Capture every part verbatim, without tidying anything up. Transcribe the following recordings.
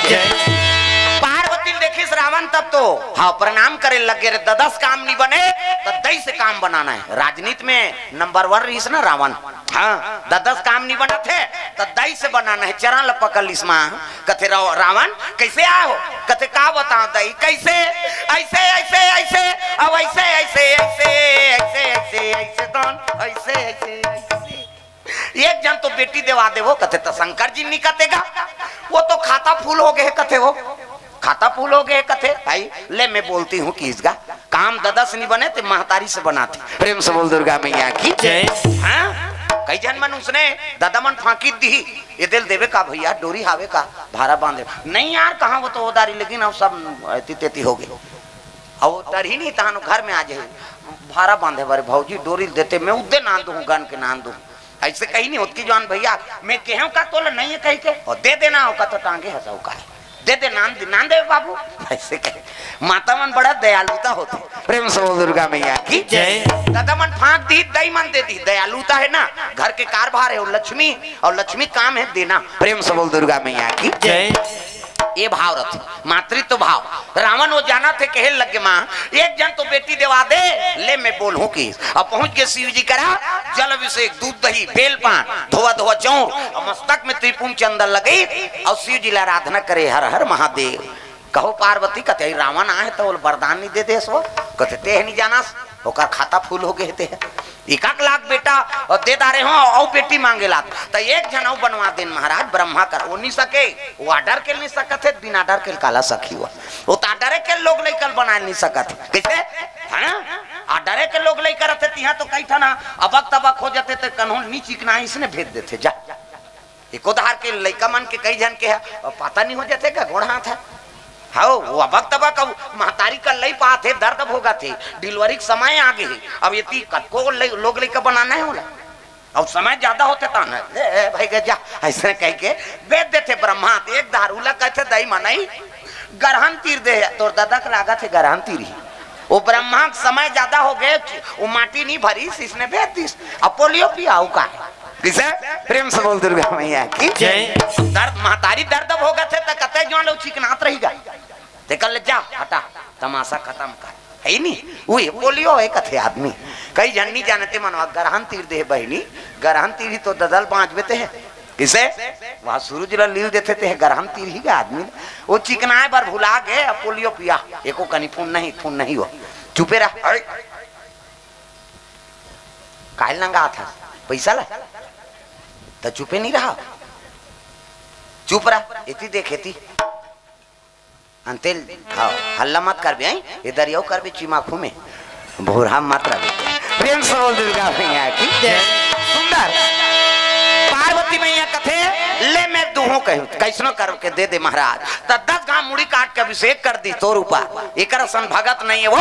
पार्वती ल देखिस रावण तब तो, हाँ, प्रणाम करे लगे रे, ददस काम नहीं बने, त दई से काम बनाना है। राजनीति में नंबर वन रहिस ना रावण। हाँ, ददस काम नहीं बनत हे, त दई से बनाना है। चरण ल पकड़ लिस माँ, कथे राव-, रावण, "कैसे आए हो?" कथे, "का बताओ दई, कैसे?" "ऐसे, ऐसे, ऐसे, अब ऐसे, ऐसे, ऐसे, ऐसे, ऐसे, ऐसे, कौन? ऐसे, ऐसे, ऐसे।" एक झन तो बेटी देवा देवो, कथे, "त शंकर जी निकतेगा, वो तो खाता फूल हो गए," कथे, "वो खाता फूल हो गए," कथे। भाई, ले, मैं बोलती हूँ कि इसका काम ददस नहीं बने, ते महतारी से बनाते। प्रेम से बोल दुर्गा मैया की जय। हाँ, कई झन मन उसने ददा मन फांकी दी, "ये दिल देवे का भैया, डोरी हावे का, भारा बांधे।" "नहीं यार, कहाँ वो तो उधारी, लेकिन अब सब ऐती तेती हो गए।" अब वो तरही नहीं तहानो घर में आ जाए, "भारा बांधे बारे भौजी, डोरी देते, मैं उद्दे नान दूँ, गन के नान दूँ।" ऐसे कहीं नहीं होत कि जवान भैया, मैं कहूँ का तोला नहीं है कही के, और दे देना हो का तो टांगे हंसाऊ का है, दे दे नान दे, नान दे बाबू। ऐसे कहे, माता मन बड़ा दयालुता होते। प्रेम से बोल दुर्गा मैया की जय। दादा मन फांक दी, दई मन दे दी, दयालुता है ना, घर के कारभार है वो लक्ष्मी, और लक्ष्मी काम है देना। प्रेम से बोल दुर्गा मैया की जय। ये भाव रथे, मातृत्व भाव। रावण वो जाना थे, कहे लगे, "माँ, एक जन तो बेटी देवा दे, ले मैं बोलहूँ कि।" अब पहुंच गए शिव जी करा, जल अभिषेक, दूध दही, बेल पान, धोवा धोवा चौर, और मस्तक में त्रिपुंड चंदन लगे, और शिव जी ला आराधना करे, "हर हर महादेव।" कहो पार्वती, कथे, "रावण आए तो वरदान नहीं दे दे सो?" कथे, "ते नहीं जाना, ओकर खाता फूल हो गए थे।" इकाक लाख बेटा और दे डारे हो, अउ बेटी मांगे लात, त एक झन अउ बनवा देन महाराज, ब्रह्मा कर, वो नहीं सके, वो आर्डर के नहीं सकत है, बिना आर्डर के काला सखी हुआ, वो तो आर्डर के लोग लइका बनाए नहीं सकत है, कैसे? है ना? आर्डर के लोग लइका रहते, तिहा तो कई ठन अबक तबक हो जाते, तो कन्हू नी चिकना इसने भेज देते, जा। एको धार के लइका मन के कई झन के ह, पता नहीं हो जाते का गोड़ हाथ है। हाओ, वो अबक तबक अब महतारी कर लई पात हे, दर्द भोगत हे, डिलीवरी के समय आ गए हे। अब ये ती कतको लई-, लोग लइका बनाना है होला। अब समय ज्यादा होते ता ना, "ले भाई गजा," ऐसे कह के बेच देते ब्रह्मा। तो एक धार उला कहते, "दई मनई, गरहन तीर दे, तोर दादा के लागत है गरहन तीर ही।" वो ब्रह्मा के समय ज्यादा हो गए, वो माटी नहीं भरीस, इसने बेच दीस। अब पोलियो पियाऊ का है। किसे? प्रेम से बोल दुर्गा मैया की जय। दर्द, महतारी दर्द भोगत है, त कते जो लो चिकनात रही गा। ते कल जा, हटा, तमाशा खत्म कर। है ही नहीं, वही पोलियो है कथे आदमी। कई जन नहीं जानते मनवा, गरहन तीर दे बहिनी, गरहन तीर ही तो ददल बाँच बेते हैं। किसे? वहाँ सूरज ला लील देते ते, गरहन तीर ही का आदमी। वो चिकनाए बर भुला गए, अब पोलियो पिया, एको कनी फून नहीं, फून नहीं हो। चुपे रह। अरे, काहे लंगा था? पैसा ला? त चुपे नहीं रहा। चुप रहा, इतनी देखे थी। अंतेल, हाँ, हल्ला मत कर बे, हैं? इधर यो कर बे, चिमाखू में। भोरा मत रह बे। प्रेम से बोल दुर्गा मैया की जय। सुंदर। पार्वती मैया कथे, "ले मैं दूहो कहूँ, कैसनो करके दे दे महाराज।" त दस घाम मुड़ी काट के अभिषेक कर दी तोर ऊपर। एकर असन भगत नहीं है वो,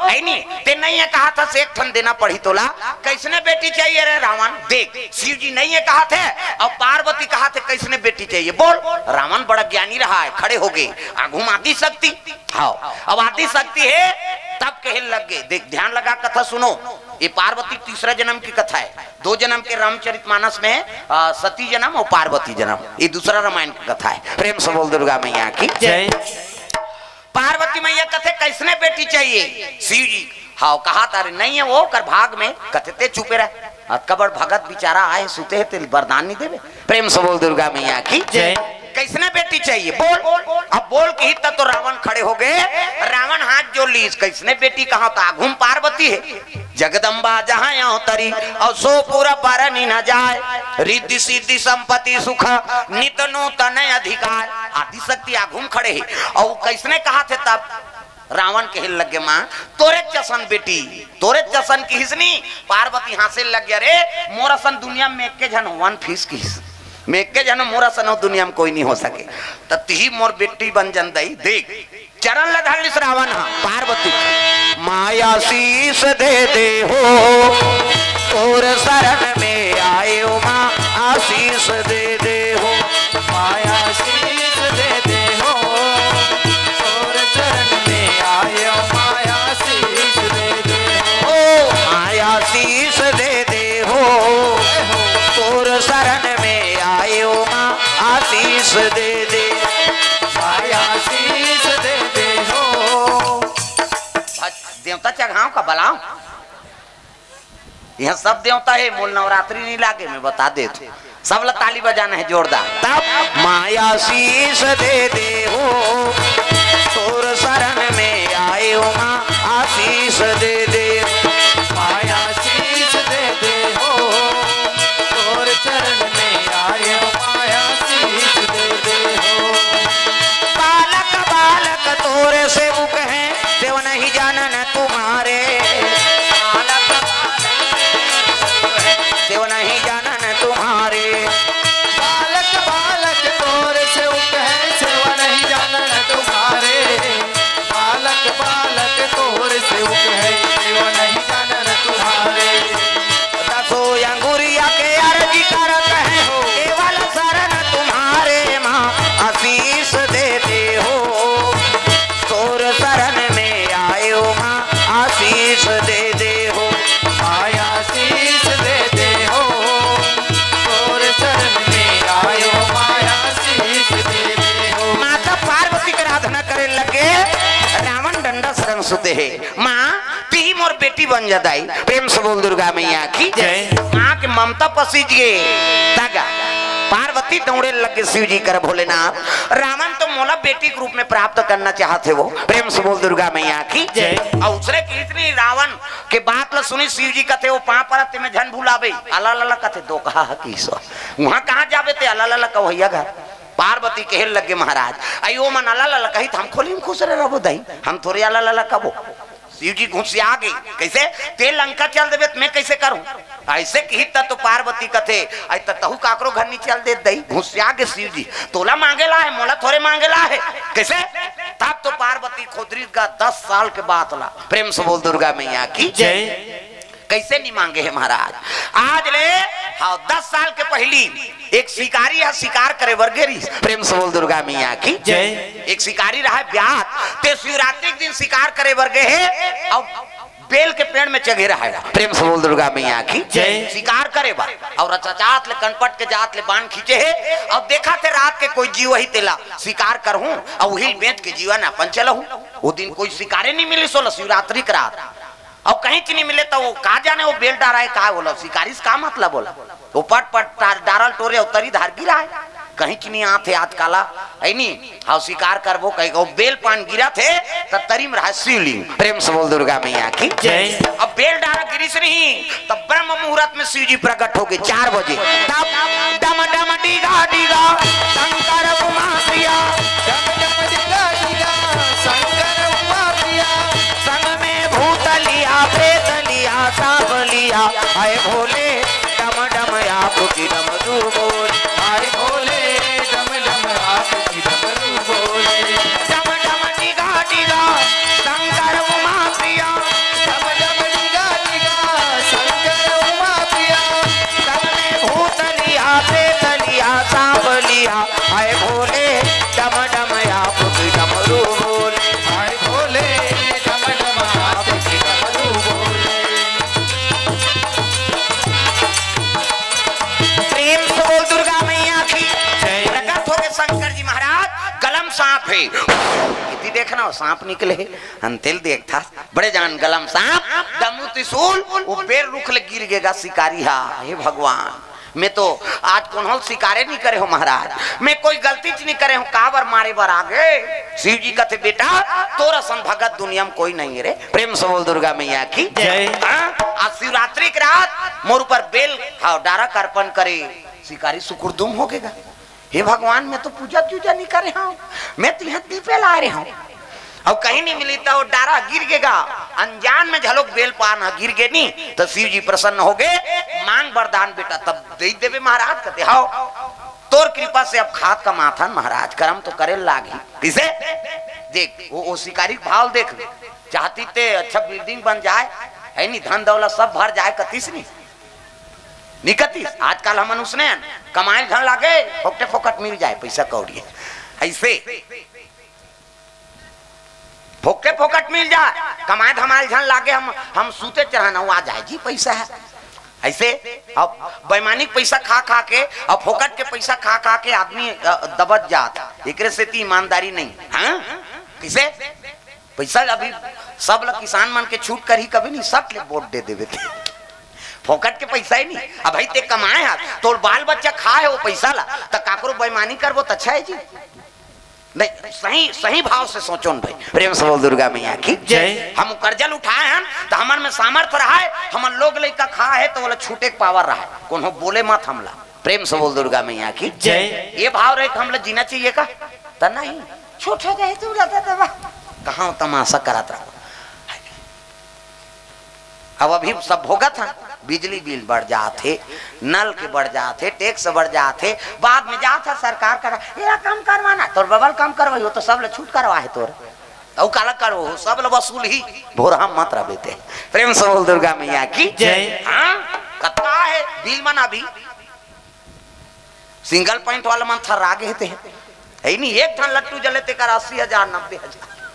है नहीं। ते नहीं है कहा था से एक ठन देना पड़ी तोला। कैसने बेटी चाहिए रे रावण? देख, शिव जी नहीं है कहा थे, अब पार्वती कहा थे, "कैसने बेटी चाहिए? बोल।" रावण बड़ा ज्ञानी रहा है, खड़े हो गए, आगू में आदि शक्ति। हाँ, अब आदि शक्ति है, तब कहे लग गए। देख, ध्यान लगा, कथा सुनो। ये पार्वती तीसरा जन्म की कथा है। दो जन्म के रामचरितमानस में है, आ, सती जन्म और पार्वती जन्म। ये दूसरा रामायण की कथा है। प्रेम से बोल दुर्गा मैया की जय। पार्वती मैया कथे, "कैसने बेटी चाहिए?" शिव जी, हाँ, कहा तारे, "नहीं है वो, कर भाग में।" कथे, "ते चुपे रह, अतका बड़ भगत बेचारा आए, सुते है, तेल वरदान नहीं देवे।" प्रेम से बोल दुर्गा मैया की जय। "कैसने बेटी चाहिए? बोल।" अब बोल कही तब तो रावण खड़े हो गए। रावण हाथ जोड़ लीस, "कैसने बेटी कहा तो आगू में पार्वती है।" जगदम्बा जहाँ अवतरी, और सो पुर बरनि न जाय। रिद्धि सिद्धि संपत्ति सुख, नित नूतन अधिकार। आदि शक्ति आगू में खड़े है। और वो कैसने कहा थे तब? रावण कहे लगे, "माँ, तोरे जसन बेटी, तोरे जसन किहिस नी।" पार्वती हाँसे लग गया, "रे, मोर असन दुनिया में एके झन हो, one piece किहिस। मैं एके झन हो, मोर असन हो दुनिया में कोई नहीं हो सके। त तिही मोर बेटी बन जन दई।" देख, चरण ल धर लिस रावण ह पार्वती। माँ आशीष दे दे हो, तोर शरण में आए हो माँ, आशीष दे दे हो। माँ आशीष दे दे हो, तोर चरण में आए हो माँ, आशीष दे दे हो। ओ माँ आशीष दे दे हो, तोर शरण में आए हो माँ, आशीष दे दे। माँ देवता चघाव का बलाव। यहाँ सब देवता हे, मोल नवरात्रि नहीं लागे, मैं बता देत हूँ। सब ला ताली बजाना हे जोरदार। तब माया शीश दे दे हो, तोर शरण में आए हो माँ, आशीष दे दे। माया शीश दे दे हो, तोर चरण में आए हो माया शीश दे दे हो। बालक बालक तोरे सेवक हैं, सेव नहीं जानन तुम्हारे। बालक बालक सेव नहीं जानन तुम्हारे। बालक बालक तोर सेवक है, सेवा नहीं जानन तुम्हारे। बालक बालक तोर सेवक है, सेवा नहीं जानन तुम्हारे। दसो अंगुरिया के अर्जी करत है, केवल शरण तुम्हारे माँ, आशीष दे दे हो। तोर शरण में आयो माँ, आशीष दे दे हो। माया आशीष दे दे हो, तोर शरण में आयो माया आशीष दे दे हो। माता पार्वती के आराधना करे लगे, रावण डंडा शरण सुते हे। माँ, तिही मोर बेटी बन जा दाई। प्रेम से बोल दुर्गा मैया की जय। माँ के ममता पसीज गे। तगा पार्वती दौड़े लगे शिव जी कर, भोलेनाथ, रावण तो मोला बेटी के रूप में प्राप्त करना चाहत हे वो। प्रेम से बोल दुर्गा मैया की जय। और उसने कितनी रावण के बात ला सुनी, शिव जी कथे वो पाँव परत ते में झन भुलावे, अला लला कथे दो कहा हकीस। वहाँ कहाँ जाबे ते अला लला कहो भैया घर। पार्वती कहे लगे महाराज, अयो मन अला लला कही त हम खोली में खुश रहे रहबो दही, हम थोड़े अला लला कबो। शिव जी घुसिया गे, कैसे? ते लंका चल देबे त मैं कैसे करूं? ऐसे कही त तो पार्वती कथे, "आई त तहु काकरो घर नहीं चल दे दई।" घुसिया गे शिव जी, "तोला मांगे ला है, मोला थोड़े मांगे ला है।" कैसे? तब तो पार्वती खोदरी गा दस साल के बात ला। प्रेम से बोल दुर्गा मैया की जय। कैसे नहीं मांगे है महाराज? आज ले, हाँ, दस साल के पहली एक शिकारी है, शिकार करे बर गे रहिस। प्रेम से बोल दुर्गा मैया की जय। एक शिकारी रहा है ब्यात, ते शिवरात्रि के दिन शिकार करे बर गे हे, और बेल के पेड़ में चघे रहा है। प्रेम से बोल दुर्गा मैया की जय। शिकार करे बर, और अचाचात ले कनपट के जात ले बाण खींचे हे, और देखा थे रात के कोई जीव ही तेला शिकार करहूं, और वही बेच के जीवन अपन चलहूं। वो दिन कोई शिकारे नहीं मिली सोला शिवरात्रि के रात। अउ कहीं च नहीं मिले त वो का जाने वो बेल डारा है का बोला, शिकारी से का मतलब बोला। वो पट पट डारल टोरे अउ तरी धार गिरा है। कहीं च नहीं आथे आज काला, है नी? हाँ, शिकार करबो कहीं वो बेल पान गिरा थे त तरी में रहा शिवलिंग। प्रेम से बोल दुर्गा मैया की जय। अब बेल डारा गिरिस नहीं तब ब्रह्म मुहूर्त में शिव जी प्रकट हो गए चार बजे। तब डम डम डीगा डीगा शंकर उमा प्रिया। डम डम डीगा डीगा शंकर उमा प्रिया। संग में भूत लिया, प्रेत लिया, सांप लिया। हाय भोले डम डम आपकी डमरू बोल। हाय भोले डम डम आपकी डमरू बोल। डम डम डीगा डीगा शंकर उमा प्रिया। डम डम डीगा डीगा शंकर उमा प्रिया। संग में भूत लिया, प्रेत लिया, सांप लिया। हाय भोले डम डम आपकी डमरू बोल। हाय भोले डम डम आपकी डमरू बोल। प्रेम से बोल दुर्गा मैया की जय। प्रकट हो गए शंकर जी महाराज, गलम सांप है। इति देखना हो, सांप निकले है, अंतेल देखता, बड़े जान गलम सांप, डमरू त्रिशूल, वो बेल रुख ले गिर गेगा शिकारी हा। हे भगवान, मैं तो आज कोनो शिकारे नहीं करे हो महाराज, मैं कोई गलती च नहीं करे हो, काबर मारे बर आ गए? शिव जी कथे, "बेटा, तोर असन भगत दुनिया में कोई नहीं है रे।" प्रेम से बोल दुर्गा मैया की जय। हाँ, आज शिवरात्रि के रात मोर ऊपर बेल, हाँ, डारा का अर्पण करे, शिकारी सुकुरदुम हो गेगा। हे भगवान, मैं तो पूजा तूजा नहीं करे हूँ, मैं तो यहाँ दीपे ला रहे हूँ। अउ कहीं नहीं मिली त वो डारा गिर गेगा, अनजान में झलोक बेल पान ह गिर गे नी, त शिव जी प्रसन्न हो गए, मांग वरदान बेटा, तब दे देवे महाराज। कहते, "हाव, तोर कृपा से अब खात कमाथन महाराज, करम तो करे लागी।" किसे? देख, वो, वो शिकारी के भाव देख, चाहती ते अच्छा बिल्डिंग बन जाए, है नी, धन दौलत सब भर जाए, कतिस नी, निकतिस। आजकल हमन उसने कमाए धन लागे, फोकटे फोकट मिल जाए पैसा कौड़ी, ऐसे फोकटे फोकट मिल जाए, कमाए धमाए झन लागे, हम, हम सूते चढ़ाना, वो आ जाए जी पैसा है। ऐसे अब बेईमानी पैसा खा खा के, अब फोकट के पैसा खा खा के आदमी, अ, दबत जात, एकरे सेती ईमानदारी नहीं। हाँ, किसे? पैसा अभी सब ल किसान मन के छूट करही कभी नहीं, सट ले वोट दे देबे ते। फोकट के पैसा ही नहीं। अब भाई ते कमाए हा, तोर बाल बच्चा खाए हे वो पैसा ला, त काकरो बेईमानी करबो त अच्छा हे जी? नहीं, सही, सही भाव से सोचो न भाई। प्रेम से बोल दुर्गा मैया की जय। हम कर्जा ल उठाए हन, त हमन में सामर्थ रहा है, हमन लोग लइका खाए हे, त ओला छूटे के पावर रहा है, कोनो बोले मत हमला। प्रेम से बोल दुर्गा मैया की जय। ये भाव रहे कि हमला जीना चाहिए का? त नहीं, छूट हो जाए तू रहता तब कहाँ तमाशा करत रहो। अब अभी सब भोगत हन, बिजली बिल बढ़ जात हे, नल के बढ़ जात हे, टैक्स बढ़ जात हे, बाद में जात हे सरकार करा, "एला कम करवाना, तोर बबल कम करवाई, वो तो सब ल छूट करवा हे तोर।" अउ काला करवो, सब ल वसूल ही, भोरहा मत रह बेते। प्रेम से बोल दुर्गा मैया की जय। हाँ, कतका हे बिल मन अभी? सिंगल पॉइंट वाला मन थर्रा गे हे ते, हे नहीं, एक ठन लट्टू जले तेकर अस्सी हजार, नब्बे हजार।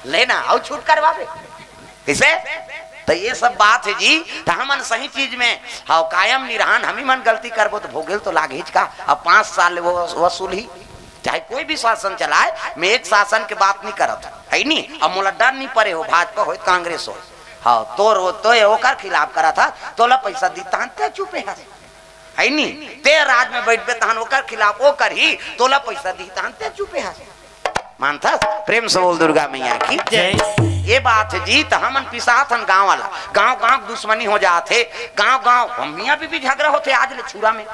लेना, अउ छूट करवाबे। कइसे? त ये सब बात हे जी, त हमन सही चीज में, हाँ, कायम निरहान, हम ही मन गलती करबो त भोगेल तो लागेच का। अब पाँच साल ले वो वसूल ही, चाहे कोई भी शासन चलाए, मैं एक शासन के बात नहीं करत हूँ, हे नहीं? अब मोला डर नहीं परे हो, भाजपा हो, कांग्रेस हो, हाँ, तोर वो, तो ये ओकर खिलाफ करत हा, तोला पैसा दी तहन ते चुपे हस, हे नहीं? ते राज में बैठबे तहन ओकर खिलाफ वो करही, तोला पैसा दी तहन ते चुपे हस। मानथस? प्रेम से बोल दुर्गा मैया की जय। ये बात हे जी, त हमन पिसात हन गांव वाला, गांव गांव दुश्मनी हो जात हे, गांव गांव हम मियां बीबी झगड़ा होथे आज ले छुरा में।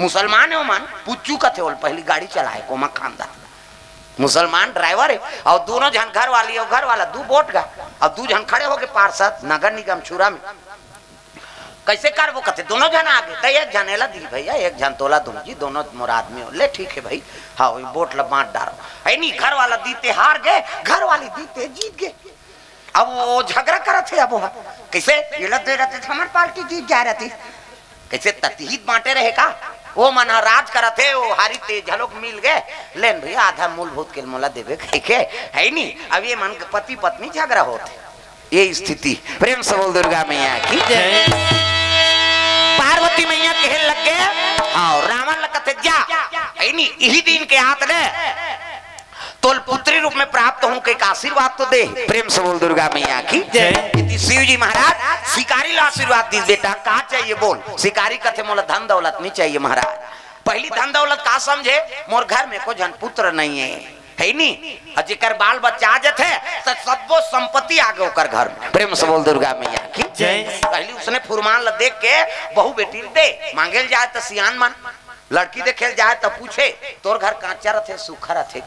मुसलमान हे ओमन, पुच्चू कथे ओल, पहली गाड़ी चलाए कोमा खानदान। मुसलमान ड्राइवर हे, अउ दोनों झन घर वाली अउ घर वाला दू बोट गा, अउ दू झन खड़े होके पार्षद नगर निगम छुरा में। कइसे करबो कथे, दोनों झन आगे, त एक झन एला दी भैया, एक झन तोला दूं जी, दोनों मोर आदमी हो। ले ठीक हे भाई, हाँ, वही बोट ला बांट डारो। हे नहीं, घर वाला दी ते हार गे, घर वाली दी ते जीत गे। अब वो झगड़ा करत हे, अब वो कइसे, एला दे रहते त हमर पार्टी जीत जाए रहती। कइसे ततहीत बांटे रहे का? वो मन ह राज करत हे, वो हारी ते झलोक मिल गे, लेन भैया आधा मूलभूत के मोला देबे कहिके, हे नहीं? अब ये मन पति पत्नी झगड़ा होत हे। ये स्थिति। प्रेम से बोल दुर्गा मैया की जय। पार्वती मैया कहे लग गे, हाँ, रावण ल कथे जा, हे नहीं, इही दिन के आत ले तोल पुत्री रूप में प्राप्त हूं, कहिके आशीर्वाद तो दे। प्रेम से बोल दुर्गा मैया की जय। यदि शिव जी महाराज शिकारी ला आशीर्वाद दीस, बेटा का चाहिए बोल। शिकारी कथे मोला धन दौलत नहीं चाहिए महाराज। पहली धन दौलत का समझे, मोर घर में को झन पुत्र नहीं हे, हे नहीं? अउ जेकर बाल बच्चा आ जथे, त सब्बो संपत्ति आगे ओकर घर में। प्रेम से बोल दुर्गा मैया की जय। पहली उसने फुरमान ला देख के बहू बेटी ल दे, मांगे ल जाए त सियान मन, लड़की देखे ल जाए त पूछे, "तोर घर कांचा रथे, सूखा रथे?"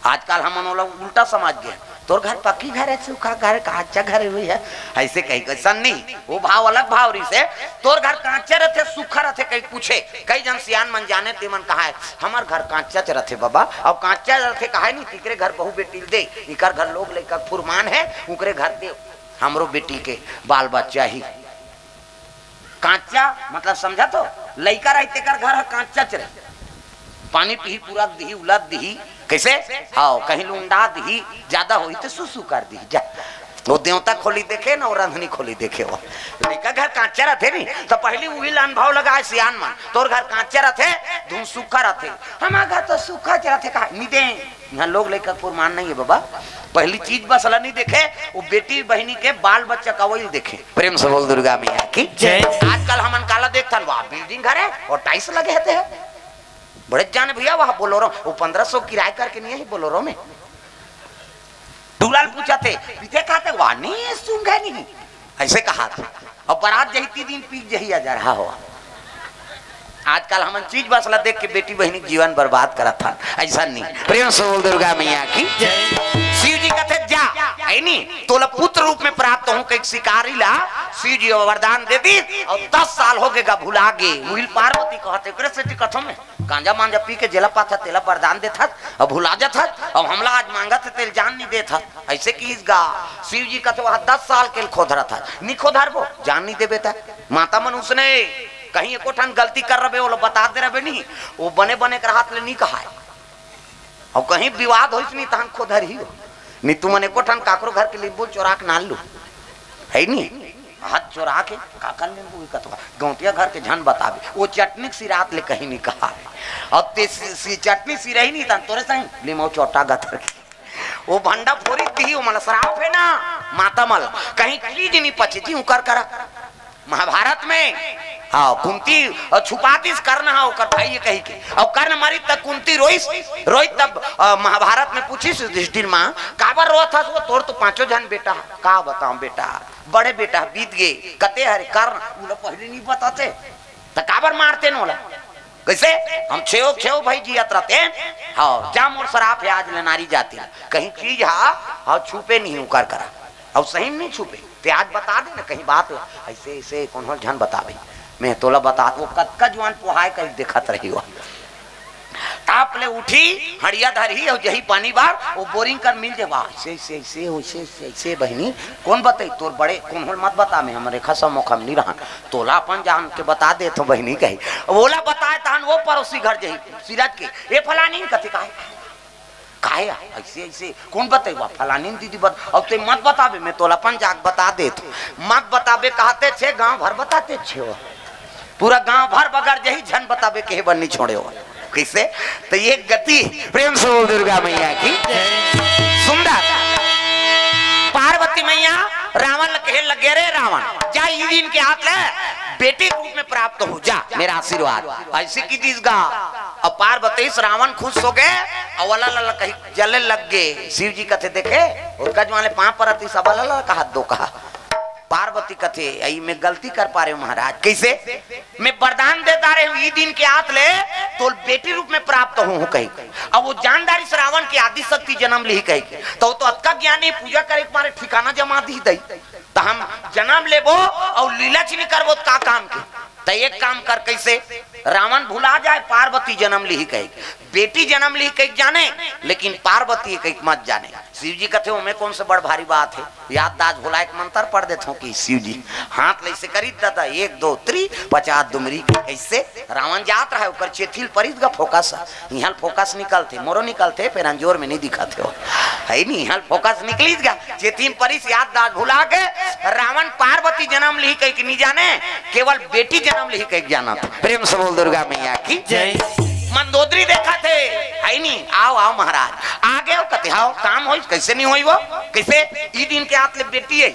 आजकल हमन ओला उल्टा समझ गे, "तोर घर पक्की घर हे, सूखा घर हे, कांचा घर हे भैया?" अइसे कही, अइसन नहीं, वो भाव अलग भाव रहिसे। "तोर घर कांचा रथे, सूखा रथे?" कही पूछे, कई झन सियान मन जाने ते मन कहा हे, "हमर घर कांचा च रथे बाबा, अउ कांचा रथे कहा हे नहीं, तिकरे घर बहू बेटी ल दे, इकर घर लोग लइका फुरमान हे, उकरे घर दे, हमरो बेटी के बाल बच्चा ही।" कांचा मतलब समझा तो, लइका रही तेकर घर ह कांचा च रही, पानी पीही, पूरा दिही, उलद दिही, कइसे? हाँ, कहीं लुंडा दिही, ज्यादा होही त सुसु कर दिही, जा। वो देवता खोली देखे ना, वो रंधनी खोली देखे हो। लइका घर कांचा रथे नहीं, त पहली उही ला अनुभव लगाए सियान मन, "तोर घर कांचा रथे, धुन सूखा रथे।" "हमार घर तो सूखा च रथे।" कहा, "नहीं दे।" इहाँ लोग लइका फुरमान नहीं हे बाबा, पहली चीज बस ला नहीं देखे, वो बेटी बहिनी के बाल बच्चा कवई ल देखे। प्रेम से बोल दुर्गा मैया की जय। आजकल हमन काला देखथन, वाह, बिल्डिंग घर हे अउ टाइल्स लगे हे ते हे। बड़े जाने भैया, वाह, बोलोरो, वो पन्द्रह सौ किराया करके नहीं हे बोलोरो में। दूल्हा ल पूछत हे, "पीथे खाथे?" "वाह, नहीं, सूंघे नहीं।" अइसे कहा था। अउ बारात जही ती दिन पी जही अजरहा हो। आजकल हमन चीज बस ला देख के बेटी बहिनी के जीवन बर्बाद करत हन, अइसन नहीं। प्रेम से बोल दुर्गा मैया की जय। शिव जी कथे, "जा, हे नहीं, तोला पुत्र रूप में प्राप्त हूं," कहिके शिकारी ला शिव जी वरदान दे दीस, अउ दस साल हो गे गा, भुला गे। उही ल पार्वती कहत हे, ओकरे सेती कथों में, गांजा मांजा पी के जेला पाथस तेला वरदान देथस, अउ भुला जाथस, अउ हमला आज मांगत हे तेला जान नहीं देथस। अइसे किहिस गा। शिव जी कथे, "वह दस साल के ल खोधरत हस, नहीं खोधरबो, जान नहीं देबे त।" माता मन उसने कहीं एको ठन गलती कर रबे, ओला बता दे रबे नहीं, वो बने बने के राहत ले नहीं कहाए। अउ कहीं विवाद होइस नहीं, तहन खोधरही हो। नहीं तुमन एको ठन काकरो घर के लींबू चोरा के नान लू, हे नहीं? हाथ चोरा के काकर लींबू ही कतवा, गौंटिया घर के झन बताबे, वो चटनी के सिरात ले कहीं नहीं कहाबे। अउ ते सि-, सि-, चटनी सिरही नहीं, तहन तोरे सही लींबू चोटा गथर के। वो भंडा फोरी दिही, वो मन ला श्राप हे ना, माता मन ला। कहीं चीज नहीं पचे जी, उकर करा। महाभारत में, हाँ, कुंती अउ छुपा दिस, कर्ण हा ओकर भाई कहिके। अउ कर्ण मरिस त कुंती रोइस, रोइस तब, अ, महाभारत में पूछिस युधिष्ठिर माँ, "काबर रोवत हस वो? तोर तो पांचों झन बेटा हा।" "का बतावं बेटा, बड़े बेटा बीत गे।" "कते हरे?" "कर्ण।" "ओला पहली नहीं बताते, त काबर मारते न ओला?" "कइसे? हम छेव छेव भाई जियत रहितेन।" "हाँ, जा, मोर श्राप हे आज ले नारी जाति ला, कहीं चीज हा, हाँ, छुपे नहीं उकर करा।" अउ सही में नहीं छुपे। ते आज बता दे ना कहीं बात ला, "अइसे अइसे कोनो ल झन बताबे, मैं तोला बता।" वो कतका जुआन पोहाय कहीं देखत रही हो। ताप ले उठी, हड़िया धरही अउ जही पानी बार, वो बोरिंग कर मिल जाय, "अइसे अइसे अइसे, अइसे अइसे अइसे बहिनी।" "कोन बताही?" "तोर बड़े, कोनो ल मत बता, मैं हमर रेखा सम्मुख म नहीं रहन, तोला अपन जान के बता देथों बहिनी," कही। ओला बताय तहन वो पड़ोसी घर जही, सिरज के, "ए फलानी," कथे, "काहे?" "काहे अइसे अइसे?" "कोन बताही?" "वो फलानी दीदी बता।" "अउ ते मत बताबे, मैं तोला अपन जाके बता देथों।" "मत बताबे," कहते छे, गांव भर बताते छे वो। पूरा गांव भर बगर जही, झन बताबे कहे बर नहीं छोड़े वो। कइसे? त ये गति। प्रेम से बोल दुर्गा मैया की। सुंदर। पार्वती मैया रावण ल कहे लगे, "रे रावण, जा इही दिन के आत ले बेटी रूप में प्राप्त हो जा, मेरा आशीर्वाद।" अइसे कहि दिस गा। अब पार्वती से रावण खुश होगे, अउ ओला ला कही जले लगे। शिव जी कथे, "देखे, ओकर जुआन ले पांव परत हस, अब ओला ला कहा दो कहा।" पार्वती कथे, "अई मैं गलती कर पारेंव महाराज।" "कइसे?" "मैं वरदान दे डारेंव, इही दिन के आत ले तोला बेटी रूप में प्राप्त होहूं," कहिके। अब वो जान डारिस रावण के आदि शक्ति जनम लिही कहिके, त वो तो अतका ज्ञानी, पूजा करे के मारे ठिकाना जमा दिही दई। त हम जनम लेबो अउ लीला च नहीं करबो त का काम के? त एक काम कर, कइसे? रावण भुला जाय, पार्वती जनम लिही कहिके, बेटी जनम लिही कहिके जाने, लेकिन पार्वती कहिके मत जाने। शिव जी कथे, "ओमे कोन से बड़ भारी बात हे? याददाश्त भुलाय के मंतर पढ़ देथों कि शिव जी?" हाथ ले अइसे करिस दादा, एक, दो, त्री, पचास दुमरी के। कइसे? रावण जात रहय, ओकर चेथी ल परिस गा फोकस। इहां ल फोकस निकलथे, मोरो निकलथे, फेर अंजोर में नहीं दिखत हे वो। हे नहीं, इहां ल फोकस निकलिस गा। चेथी म परिस, याददाश्त भुला के, रावण पार्वती जनम लिही कहिके नहीं जाने, केवल बेटी जनम लिही कहिके जानत। प्रेम से बोल दुर्गा मैया की जय। मंदोदरी देखथे, हे नहीं, "आव, आव महाराज।" आगे वो कथे, "हव, काम होइस?" "कइसे नहीं होही वो? कइसे? इही दिन के आत ले बेटी हे।"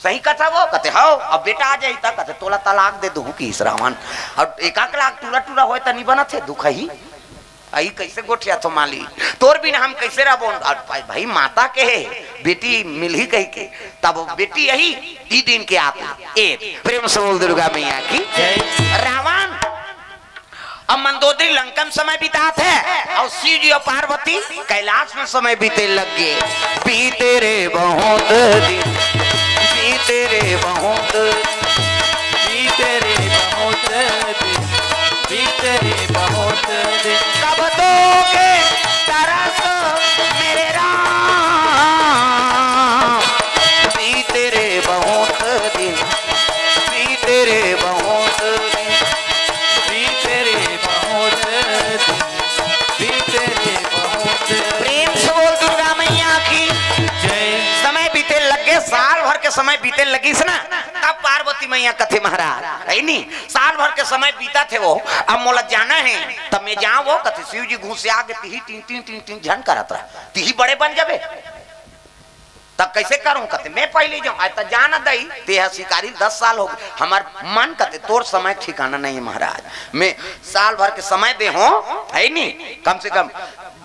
"सही कथा वो?" कथे, "हव।" "अब बेटा आ जाही त?" कथे, "तोला तलाक दे दूहूं," किहिस रावण। अउ एकाक लाख टूरा टूरा होय त नहीं बनत हे, दुखही। अई कइसे गोठियाथो माली? "तोर बिना हम कइसे रहबो?" अउ भाई, भाई माता के हे, बेटी मिलही कहिके, तब बेटी अही, इही दिन के आत ले। ए, प्रेम से बोल दुर्गा मैया की जय। रावण अब मंदोदरी लंका म समय बिताथे अउ शिव जी अउ पार्वती कैलाश म समय बीते लगे। बीते रे बहुत दिन, बीते रे बहुत, बीते रे बहुत दिन, बीते रे बहुत दिन। कब दोगे तरस मेरे राम, बीते रे बहुत दिन, बीते रे बहुत दिन, बीते रे बहुत दिन, बीते रे बहुत दिन। प्रेम से बोल दुर्गा मैया की जय। समय बीते लगे, साल भर के समय बीते लगिस ना, तब पार्वती मैया कथे महाराज, हे नहीं, साल भर के समय बीतथे वो, अब मोला जाना हे, तब मैं जांव वो, कथे शिव जी घुसिया गे, तिही टिंग टिंग टिंग टिंग झन करत रह, तिही बड़े बन जाबे। तब कइसे करहूं? कथे, "मैं पहिली जांव।" "अई त जा न दई, तेहा शिकारी ल दस साल होगे।" "हमर मन," कथे, "तोर समय ठिकाना नहीं हे महाराज, मैं साल भर के समय दे हों, हे नहीं, कम से कम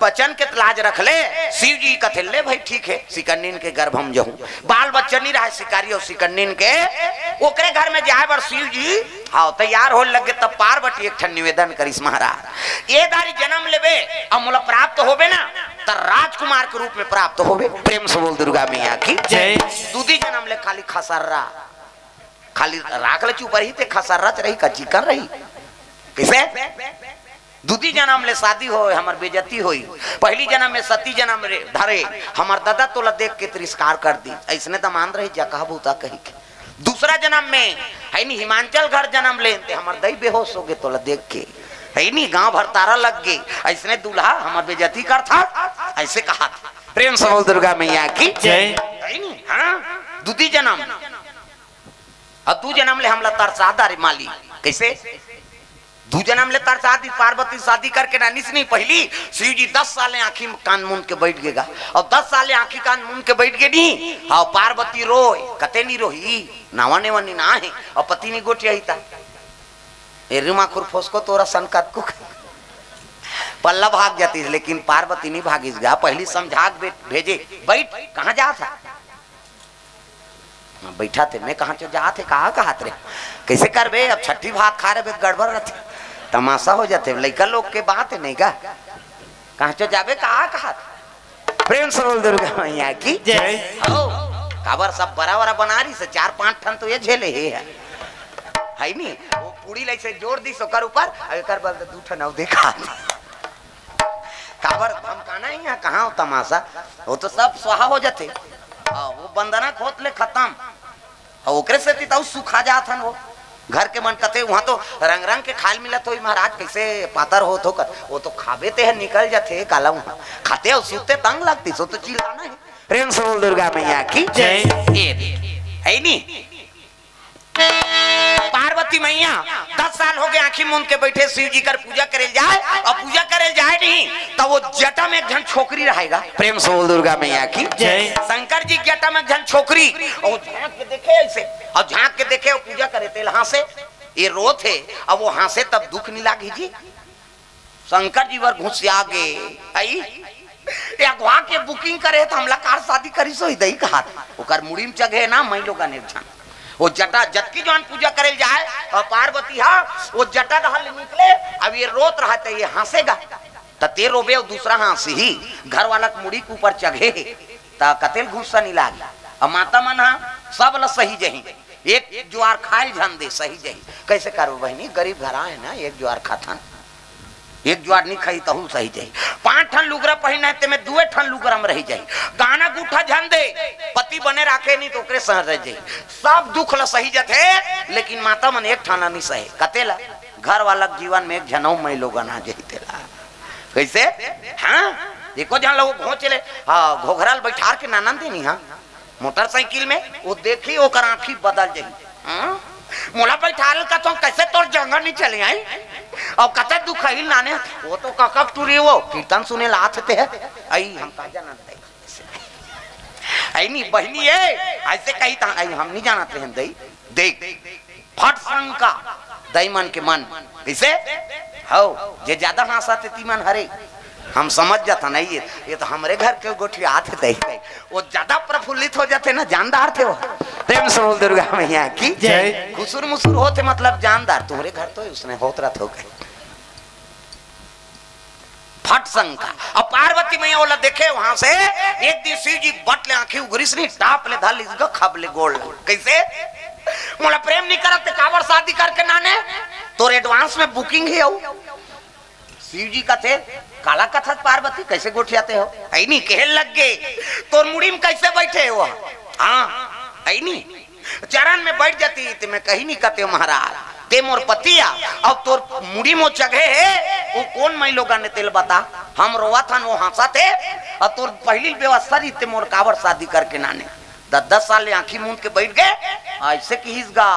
बचन के त लाज रख ले।" शिव जी कथे, "ले भाई, ठीक हे, शिकन्निन के गर्भ म जाहूं।" बाल बच्चा नहीं रहय शिकारी अउ शिकन्निन के, ओकरे घर में जाय बर शिव जी, हाँ, तैयार होय लगे, तब पार्वती एक ठन निवेदन करिस महाराज, "ए दारी जनम लेबे अउ मोला प्राप्त होबे ना, त राजकुमार के रूप में प्राप्त होबे।" प्रेम से बोल दुर्गा मैया की जय। दूधी जनम ले खाली खसर्रा, खाली राख ले चुप रही ते खसर्रा च रही का चिकन रही। कइसे? दूधी जनम ले शादी होय, हमर बेइज्जती होई। पहिली जनम में सती जनम रे धरे, हमर ददा तोला देख के तिरस्कार कर दी। अइसने दमांद रही, जकहा बूता कहिके। दूसरा जनम में, हे नहीं, हिमांचल घर जनम लेन ते, हमर दई बेहोश होगे तोला देख के। हे नहीं, गांव भर तारा लग गे, अइसने दूल्हा हमर बेइज्जती करथा, अइसे कहा था। प्रेम से बोल दुर्गा मैया की जय। हे नहीं, हाँ, दूधी जनम। अउ दू जनम ले हमला तरसा डारे माली। कइसे? दू जनम ले तरसा दिस। पार्वती शादी करके नानिस नहीं, पहिली शिव जी दस साल ले आँखी कान मूंद के बइठ गे गा। अउ दस साल ले आँखी कान मूंद के बइठ गे नहीं। हाँ, पार्वती रोय, कते नहीं रोही, नावा नेवा नहीं ना हे, अउ पति नहीं गोठियाही ता। ए रुमा खुरफोस को तोरा सन कतको पल्ला भाग जातिस, लेकिन पार्वती नहीं भागिस गा। पहिली समझा के बे-, भेजे, बइठ, कहाँ जात हे? हाँ, बइठा थे, मैं कहाँ चो जात हे, कहाँ कहत रे? कइसे करबे, अब छट्ठी भात खा रहे, गड़बड़ रहते, तमाशा हो जाते, लइका लोग के बात हे नहीं गा। कहाँ चो जाबे, कहाँ कहत? प्रेम से बोल दुर्गा मैया की जय। हो, काबर सब बड़ा बड़ा बनारी से चार पांच ठन तो ये झेले हे है। है नी? वो पूड़ी ला ऐसे जोर दिस ओकर ऊपर, अब एकर बल तो दू ठन अउ देखा। काबर धमकाना ही है, कहाँ हो तमाशा? वो तो सब स्वाहा हो जाते। हाँ, वो बंदना खोत ले खत्म। अउ ओकरे सेती त अउ सुखा जात हन वो। घर के मन कथे, उहाँ तो रंग रंग के खाल मिलत होही महाराज, कइसे पातर होत हो कथे। वो तो खाबे ते ह निकल जाथे, काला उहाँ खाते अउ सुते तंग लगती, सो तो चिल्लाना हे। प्रेम से बोल दुर्गा मैया की जय। ये देख, है नी? पार्वती मैया दस साल हो गे आँखी मूंद के बइठे, शिव जी कर पूजा करे ल जाय, अउ पूजा करे ल जाय नहीं, त वो जटा में एक झन छोकरी रहे गा। प्रेम से बोल दुर्गा मैया की जय। शंकर जी के जटा में एक झन छोकरी, अउ झांक के देखे ऐसे, अउ झांक के देखे, अउ पूजा करे तेला हाँसे, ये रोत हे, अब वो हाँसे तब दुख नहीं लागी जी। शंकर जी बर घुसिया गे, आई, ये अगवा के booking करे त हमला कार शादी करिस होही दई कहत। ओकर मुड़ी में चघे ना, मइलोगन एक झन। वो जटा, जतकी जवान पूजा करे ल जाय, अउ पार्वती हा, वो जटा डहर ले निकले, अब ये रोत रहा त ये हाँसे गा। त ते रोबे अउ दूसरा हाँसही, घर वाला के मुड़ी के ऊपर चघे हे, त कते ल गुस्सा नहीं लागी। अउ माता मन हा, सब ल सही जही, एक जुआर खाय ल झन दे, सही जही। कइसे करबो बहिनी, गरीब घर आय ना, एक जुआर खाथन, एक जुआर नहीं खाही तहू सही जही। पांच ठन लुगरा पहिने हे, तेमे दुए ठन लुगरा में रही जही। गाना गूठा झन दे, पति बने राखे नहीं त ओकरे संग रह जही। सब दुख ल सही जथे, लेकिन माता मन एक ठन नहीं सहे। कते ला? घर वाला के जीवन में एक झन अउ मइलोगन आ जही तेला। कइसे? हाँ, एको झन ल वो घोंच ले, हाँ, घोघरा ल बइठार के नानन देनी, हाँ, मोटरसाइकिल में, वो देखही ओकर आँखी बदल जही। हाँ? मोला बइठार ल कथों, कइसे तोर जंगा नहीं चले आई? अउ कते दुखही नाने, वो तो ककक टूरी वो, कीर्तन सुने ला आथे ते है। आई, हम का जानन दई। आई नहीं बहिनी ए, ऐसे कही त, आई हम नहीं जानत रहेन दई। देख, फट शंका, दई मन के मन, कइसे? हौ, जे ज्यादा हाँसत हे ती मन हरे, हम समझ जाथन, नहीं ये, ये तो हमरे घर के गोठियात हे दई, दई। वो ज्यादा प्रफुल्लित हो जाथे ना, जानदार थे वो। प्रेम से बोल दुर्गा मैया की जय। खुसुर मुसुर होथे मतलब जानदार, तुम्हरे घर तो उसने होत रहत हो गए। फट शंका। अब पार्वती मैया ओला देखे वहां से, एक दिन शिव जी बट ले आंखी उघरिस नहीं, टाप ले धर लिस गा, खब ले गोड़ लग। कइसे? मोला प्रेम नहीं करत ते काबर शादी करके नाने? तोर advance में booking ही हौ। शिव जी कथे, काला कथस पार्वती, कइसे गोठियाते हो? ऐनी कहे लग गे, तोर मुड़ी में कइसे बइठे हो? हाँ, ऐनी चरण में बइठ जाती ते मैं कहीं नहीं कहते महाराज, ते मोर पति आ, अउ तोर मुड़ी मो चघे हे, वो कोन मइलोगन हे तेला बता। हम रोवत हन, वो हाँसत हे, अउ तोर पहिली व्यवस्था रही ते मोर काबर शादी करके नाने। दस दस साल ले आंखी मूंद के बइठ गे, अइसे किहिस गा।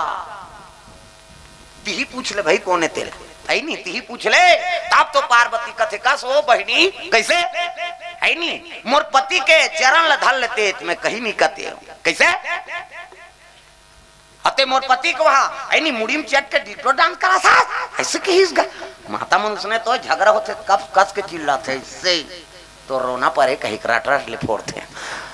तिही पूछ ले भाई, कोन हे तेला? ऐनी, तिही पूछ ले। तब तो पार्वती कथे, कस ओ बहिनी, कइसे? ऐनी, मोर पति के चरण ल धर लेते, त मैं कहीं नहीं कहते। कइसे? अते मोर पति के वहां, ऐनी मुड़ी में चट के disco dance कराथस, अइसे किहिस गा। माता मन उसने तो झगरा होथे, कब कस के चिल्लाथे, अइसे। तो रोना परे कहिके रट रट ले फोड़थे।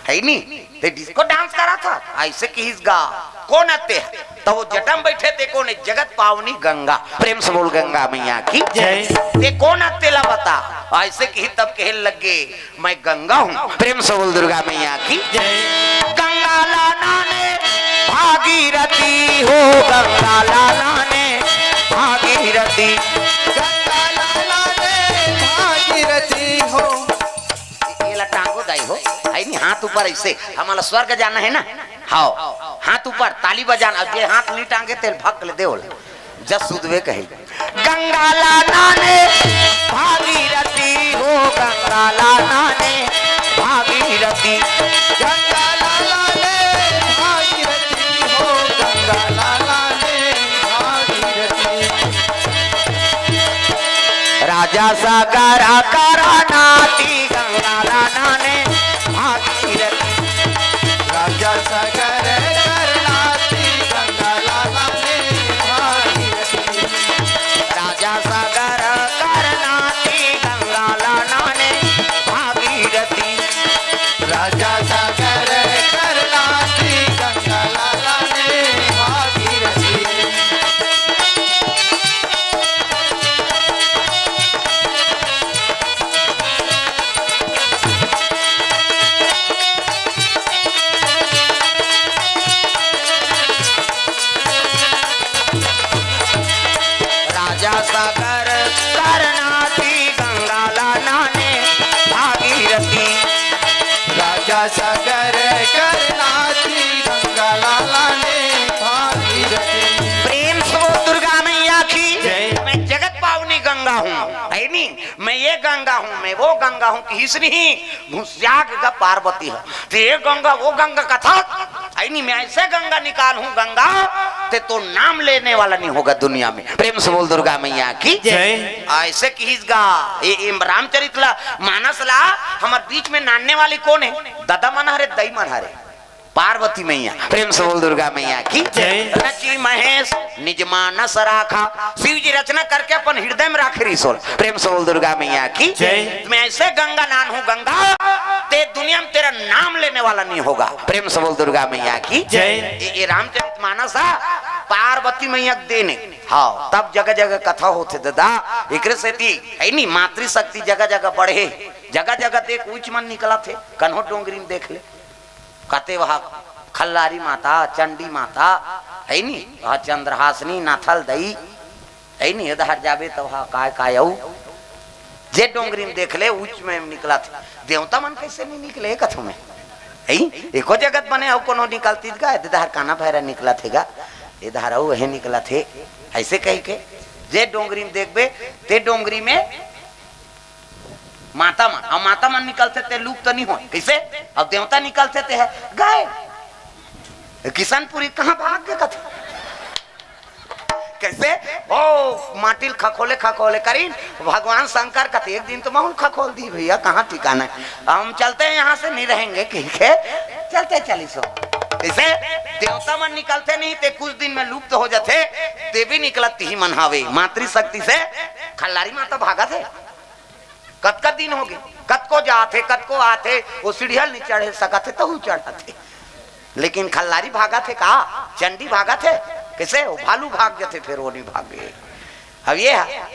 है नी? ते disco dance कराथस, अइसे किहिस गा। कोन अते? त वो जटा में बइठे ते कोन हे? जगत पावनी गंगा। प्रेम से बोल गंगा मैया की जय। ते कोन अते ला बता। अइसे किहिस तब कहे लग गे, मैं गंगा हूँ। प्रेम से बोल दुर्गा मैया की जय। गंगा ला नाने भागीरथी हो, गंगा ला नाने भागीरथी। गंगा ला नाने भागीरथी हो। ये ला टांगो दाई हो, ऐनी हाथ ऊपर अइसे, हमला स्वर्ग जाना हे ना? हाव, हाथ ऊपर, ताली बजाना। अब जे हाथ नहीं टांगे, तेला भक ले देवल। जस सुधवे कहे, गंगा ला नाने भागीरथी हो, गंगा ला नाने भागीरथी। गंगा ला नाने भागीरथी हो, गंगा ला नाने भागीरथी। राजा सागर करनाथी गंगा लाना ने भागीरथी। राजा सागर करनाथी गंगा लाना ने भागीरथी। राजा सागर करनाथी गंगा लाना ने भागीरथी। राजा सागर करनाथी गंगा लाला ने भागीरथी। राजा सागर करनाथी गंगा लाना ने भागीरथी। राजा सागर करनाथी गंगा लाला ने भागीरथी। प्रेम से बोल दुर्गा मैया की। जय। मैं जगत पावनी गंगा हूँ, है नी? मैं ये गंगा हूँ, मैं वो गंगा हूँ, किहिस नहीं, घुसिया के गा पार्वती ह। ते ये गंगा, वो गंगा कथस, है नी? मैं ऐसे गंगा निकालहूँ गंगा, ते तो नाम लेने वाला नहीं होगा दुनिया में। प्रेम से बोल दुर्गा मैया की। जय। ऐसे किहिस गा, ये, ये रामचरित ला, मानस ला, हमर बीच में नानने वाली कोन है? ददा मन हरे, दई मन हरे। पार्वती मैया, प्रेम से बोल दुर्गा मैया की। जय। रचि महेश निज मानस राखा, शिव जी रचना करके अपन हृदय में राखे रहिस होल। प्रेम से बोल दुर्गा मैया की। जय। मैं ऐसे गंगा नानहूँ गंगा, ते दुनिया में तेरा नाम लेने वाला नहीं होगा। प्रेम से बोल दुर्गा मैया की। जय। ये, ये रामचरित मानस है, पार्वती मैया के देने। हाँ, तब जगह जगह कथा होथे ददा, एकरे सेती है नी, मातृशक्ति जगह जगह बढ़े, जगह जगह देख उच मन निकलत हे, कन्हो डोंगरी में देख ले। कते वहा खल्लारी माता, चंडी माता, है नी? वहा चंद्रहासिनी, नाथल दई, है नी? एदहर जाबे त वहा काय काय अउ जे डोंगरी में देख ले, उच में निकलत हे। देवता मन कैसे नहीं निकले कथों में? है? एको जगत बने अउ कोनो निकलती गा, एदहर काना भैरा निकलत हे गा, एदहर अउ वहे निकलत हे। ऐसे कही के जे डोंगरी में देखबे, ते डोंगरी में माता मन, अब माता मन निकलथे ते लुप्त तो नहीं होय। कैसे? अब देवता निकलथे ते है गाय। किशनपुरी कहाँ भाग के कथे? कैसे? ओ, माटी ल खखोले खखोले करिन, भगवान शंकर कथे, "एक दिन तो महूँ ल खखोल दी भैया, कहाँ ठिकाना है? हम चलते हैं यहाँ से, नहीं रहेंगे," कह के चलते चलिस हो। कैसे? देवता मन निकलथे नहीं ते कुछ दिन में लुप्त हो जाथे, ते भी निकलत ही मन हावे। मातृशक्ति से खल्लारी माता भागत हे। कतका दिन होगे, कतको जात हे, कतको आत हे, वो सीढ़िया ल नहीं चढ़े सकत हे, तहू चढ़त हे। लेकिन खल्लारी भागत हे का? चंडी भागत हे? कैसे? वो भालू भाग जथे, फिर वो नहीं भागे। अब ये है,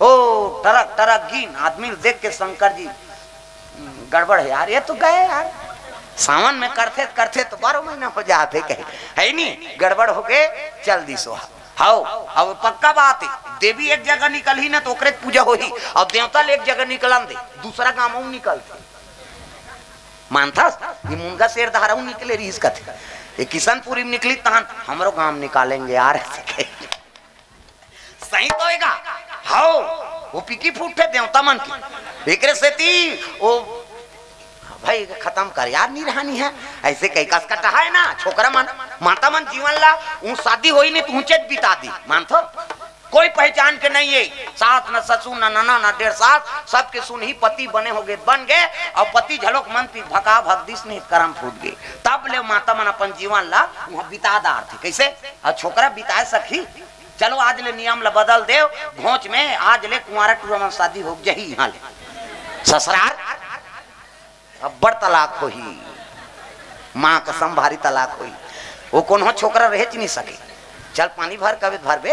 ओ टरक टरक गिन आदमी ल देख के शंकर जी, "हम्म, गड़बड़ है यार, ये तो गए यार।" सावन में करथे त करथे तो बारह महीना हो जात हे, कहे, है नी? गड़बड़ हो गए, चल दी सोहा। हव, अब पक्का बात हे, देवी एक जगह निकलही ना, तो ओकरे पूजा होही। अब देवता ल एक जगह निकलन दे, दूसरा गांव में निकलथे। मानथस, ये मुनगा शेर दहारा हूँ निकले रहिस कथे। ये किशनपुरी में निकली, तहन हमरो गांव में निकालेंगे यार, ऐसे कहे। सही तो होएगा। हव, वो पिकी फूट हे देवता मन के। एकरे सेती वो भाई, खतम कर यार, नहीं रहनी है। ऐसे कई कस कटहा है ना, छोकरा मन, माता मन जीवन ला, ऊ शादी होई नहीं, तू चेत बिता दी, मानथो? कोई पहचान के नहीं है, सास न ससुर न नना न डेढ़ सास, सबके सुनही पति बने होगे, बन गए, और पति झलोक मन पी भका भक दिस नहीं, करम फूट गए। तब ले माता मन अपन जीवन ला वहाँ बिता डारथे। कैसे? और छोकरा बिताए सखी, चलो आज ले नियम ला बदल देव, भोज में आज ले कुंवारा टूरा मन शादी हो जही यहाँ ले। ससुरार अब्बड़ तलाक होही, माँ कसम भारी तलाक होही। वो कोनो छोकरा रहेच नहीं सके। चल पानी भर कबे भरबे।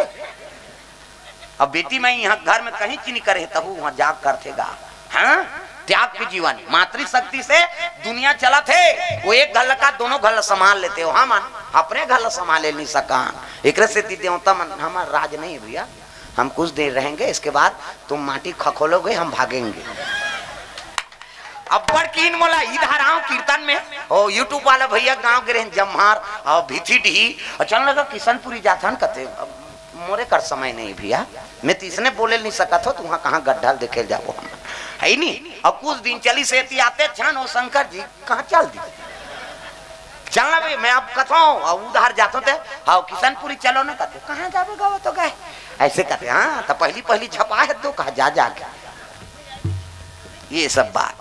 अब बेटी मैं यहाँ घर में कहीं चीनी करे तहू वहाँ जाग करथे गा। हाँ, त्याग के जीवन, मातृशक्ति से दुनिया चलत हे। वो एक घर ला का दोनों घर ला संभाल लेथे हो। हम अपने घर ला संभाले नहीं सकान। एकरे सेती देवता मन, हमार राज नहीं है भैया, हम कुछ देर रहेंगे, इसके बाद तुम माटी खखोलोगे, हम भागेंगे। अब्बड़ कीन मोला इधर आओ कीर्तन में। ओ YouTube वाला भैया गांव गे रहेन जम्हार, और भीथी डीही, और चल लगा किशनपुरी जाथन कथे, अब मोरे कर समय नहीं भैया, मैं तीसने बोले नहीं सकत हो, तुहाँ कहाँ गड्ढा देखे जाओ हम, है नी? और कुछ दिन चली से ती आते छन, ओ शंकर जी कहाँ चल दी? चलना भाई, मैं अब कथो, और उधार जातो ते, हाँ, किशनपुरी चलो ना कथे, कहाँ जाबे गवा तो गए। ऐसे कहते, हाँ, तो पहली पहली झपा है तो कहा जा जाके। ये सब बात।